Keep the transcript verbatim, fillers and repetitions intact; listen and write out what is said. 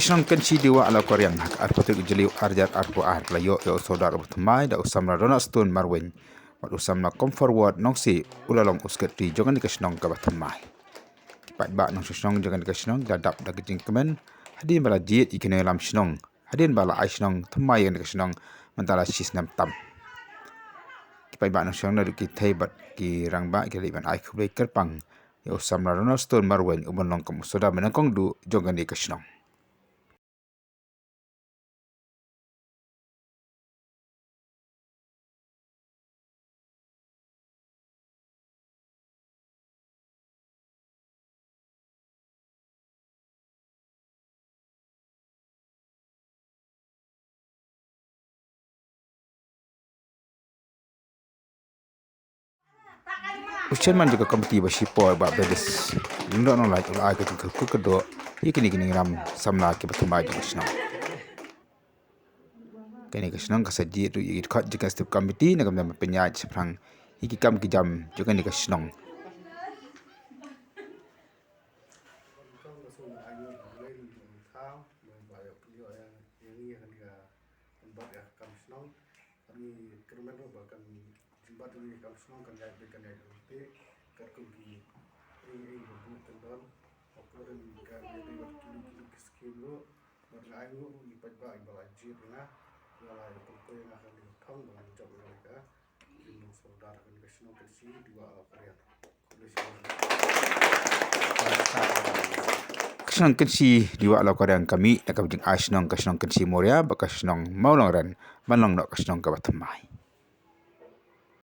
Shnong Kynshi Diwah Lawkariang ha ka arphew tarik u Jylliew arhajar arphew ar la ïoh ïa u sordar uba thymmai da u samla Ronald Stone Marwein. Bad u samla Comfort Ward Nongsiej u la long u secretary jong kane ka shnong kaba thymmai. Ki paidbah nongshong shnong jong kane ka shnong ki la dap da ka jingkmen hadien ba la jied ïa ki nongïalam shnong hadien ba la ai shnong thymmai ïa kane ka shnong mynta la shi snem tam. Ki paidbah nongshong shnong naduh ki thei bad ki rangbah ki la leit ban ai khublei kyrpang ïa u samla Ronald Stone Marwein uban long kum u sordar ba nyngkong duh jong kane ka shnong. U chairman jong ka komiti ba shipor, Bah Bedes Lyngdoh Nonglait, u la ai ka jingkyrkhu kyrdoh ïa kine ki nongïalam samla kiba thymmai jong ka shnong. Kane ka shnong ka sa jied ruh ïa ki dkhot jong ka executive committee na ka bynta ban pynïaid shaphrang ïa ki kam ki jam jong kane ka shnong. Kan jingbat ïa ka kam shnong kan ïaid beit kan ïaid ryntih katkum ki ei ei ba buh kyndon. Hapdeng kan ïaid beit bad kino kino ki skim ruh bad nga ai nguh ïa ki paidbah kiba la jied ïa nga, ba la ïa pynpoi ïa nga ha kane ka thong ba ngan jop ïa ka jingdon sordar ha kane ka shnong Kynshi Diwah Lawkariang. Ka shnong Kynshi Diwah Lawkariang ka mih na ka jingai shnong ka shnong Kynshi Mawria bad ka shnong Mawlangren ban long noh ka shnong kaba thymmai.